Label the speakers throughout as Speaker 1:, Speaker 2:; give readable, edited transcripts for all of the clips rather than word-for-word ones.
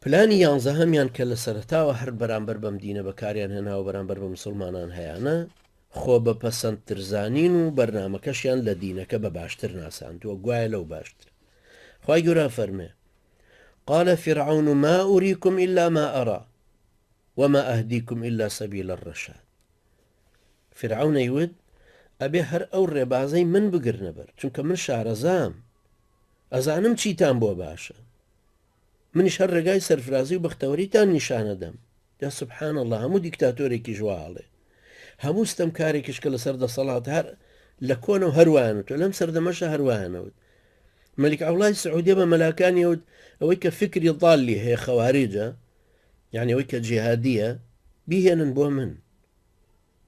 Speaker 1: پلانی یانزەهەمیان کە لە سەرەتاوە هەر بەرامبەر بەم دینە بەکاریان هێناوە بەرامبەر بە مسوڵمانان هەیانە، خۆ بە پەسەندتر زانین و بەرنامەکەشیان لە دینەکە بە باشتر ناساندووە گوایە لەو باشتر. خوای گەورە ئەفەرموێ، قال فرعون ما أريكم إلا ما أرى وما أهديكم إلا سبيل الرشاد. فرعون ئەیوت، ئەبێ هەر ئەو ڕێبازەی من بگرنە بەر، چونکە من شارەزام، ئەزانم چیتان بۆ باشە. منیش هەر ڕێگای سەرفرازی و بەختەوەریتان نیشانەدەم. جا سبحان اللە هەموو دیکتاتۆرێکیش وا ئەڵێ. هەموو ستەمکارێکیش کە لەسەر دەسەڵات هەر لە کۆنەوە هەر وایان وتوە، لەم سەردەمەشا هەر وایان ئەوت. مەلیک عەوڵای سعودیە بە مەلاکانی ئەوت ئەوەی کە فکری ضالی هەیە خەواریجە، یعنی ئەوەی کە جیهادیە بیهێنن بۆ من.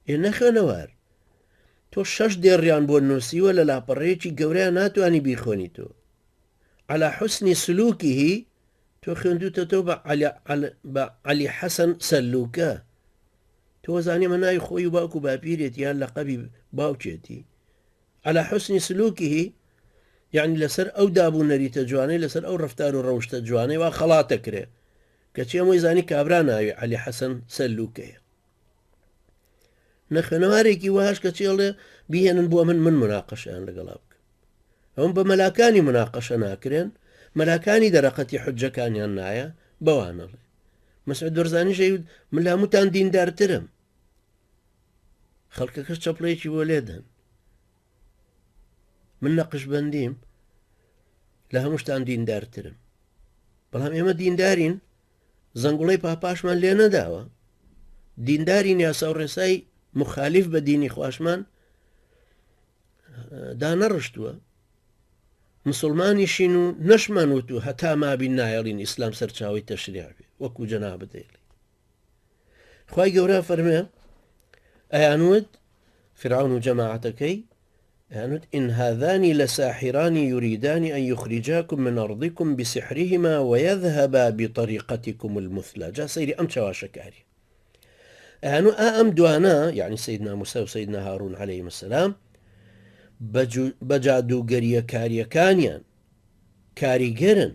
Speaker 1: ئێ نەخوێنەوار تۆ شەش دێڕیان بۆ نووسیوە لە لاپەڕەیەکی گەورەیان ناتوانی بیخۆنی تۆ. علی حسن سلوکه تۆ خوێندوتەتەوە بە علی بە علی حەسەن سەلوکە تۆ زانی ئەمە ناوی خۆی و باوک و باپیرێتی یان لەقەبی باوکێتی علی حسن سلوکه یعنی لەسەر ئەو داب و نەریتە جوانەی لەسەر ئەو ڕفتار و ڕەوشتە جوانەی وا خەڵاتە کرێ کەچی ئەمەی زانی کابرا ناوی علی حەسەن سەلوکەیە نەخوێنەوارێکی وهاش کەچی ئەڵێ بیهێنن بۆ من من مناقەشیان لەگەڵا بکەم ئەوم بە مەلاکانی مناقەشە ناکرێن مەلاکانی دەرەقەتی حجەکانیان نایە بەوانەڵێ مەسعود بەرزانی ژەیوت من لە هەمووتان دیندارترم خەڵکەکەش چەپڵەیەکی بۆ لێدەن من نەقشبەندیم لە هەمووشتان دیندارترم بەڵام ئێمە دیندارین زەنگوڵەی پاپاشمان لێ نەداوە دیندارین یاسا و ڕێسای مخالف بە دینی خواشمان دانەڕشتووە مسلمانیشین و نەشمان وتو هەتا مابین نایەڵین ئیسلام سەرچاوی تەشریع بێ وەکو جەنابت دەیڵی خوای گەورە فەرمێ ئەیانوت فرعون و جەماعەتەکەی ئەیانوت إن هذان لساحران يريدان أن يخرجاكم من أرضكم بسحرهما ويذهبا بطريقتكم المثلى جا سەیری ئەم چەواشەکاری ئەیانو ئا ئەم دوانە یعنی سیدنا موسا و سیدنا هارون علیهم السلام بە جادووگەریە کاریەکانیان کاریگەرن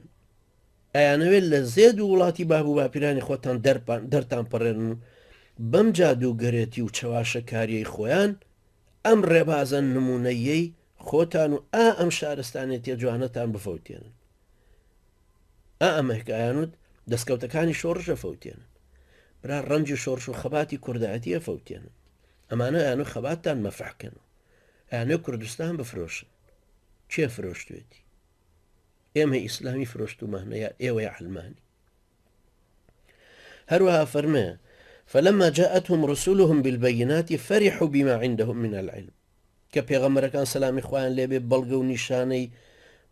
Speaker 1: ئەیانەوێت لە زێد و وڵاتی باب و باپیرانی خۆتان دەرتان پەڕێنن و بەم جادووگەرێتی و چەواشەکاریەی خۆیان ئەم ڕێبازە نمونەیەی خۆتان و ئا ئەم شارستانێتیە جوانەتان بفەوتێنن ئا ئەمە ئەیانوت دەستکەوتەکانی شۆڕش ئەفەوتێنن برا ڕەنجی شۆڕش و خەباتی کوردایەتی ئەفەوتێنن ئەمانە ئەیانو خەباتتان مەفحکەن و ئەیانێ کوردستان بفرۆشن کێ فرۆشتوێتی ئێمە ئیسلامی فرۆشتومانە یا ئێوەی عەلمانی هەروەها فەرمێ فلما جاءتهم رسلهم بالبينات فرحوا بما عندهم من العلم کە پێغەمبەرەکان سەلامی خوایان لێبێ بەڵگە و نیشانەی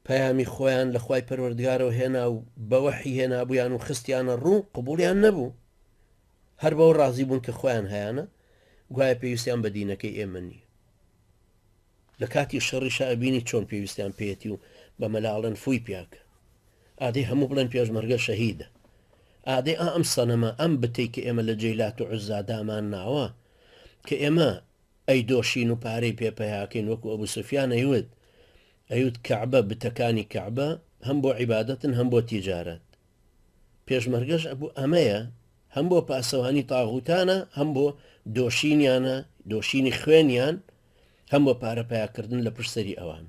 Speaker 1: پەیامی خۆیان لە خوای پەروەردگارەوە هێنا و بە وەحی هێنابوویان و خستیانە ڕوو قبوڵیان نەبوو هەر بەوە ڕازی بوون کە خۆیان هەیانە گوایە پێویستیان بە دینەکەی ئێمە نییە لە کاتی شەڕیشا ئەبینی چۆن پێویستیان پێیەتی و بە مەلا ئەڵێن فووی پیاکە ئادەی هەموو بڵێن پێشمەرگە شەهیدە ئادەی ئا ئەم سەنەمە ئەم بتەی کە ئێمە لە جێی لات و عوزا دامان ناوە کە ئێمە ئەیدۆشین و پارەی پێ پەیاکەین وەکو ئەبو سوفیان ئەیوت ئەیوت کەعبە بتەکانی کەعبە هەم بۆ عیبادەتن هەم بۆ تیجارەت پێشمەرگەش ئەبوو ئەمەیە هەم بۆ پاسەوانی تاغوتانە هەم بۆ دۆشینیانە دۆشینی خوێنیان هەم بۆ پارە پیاکردن لە پشت سەری ئەوان.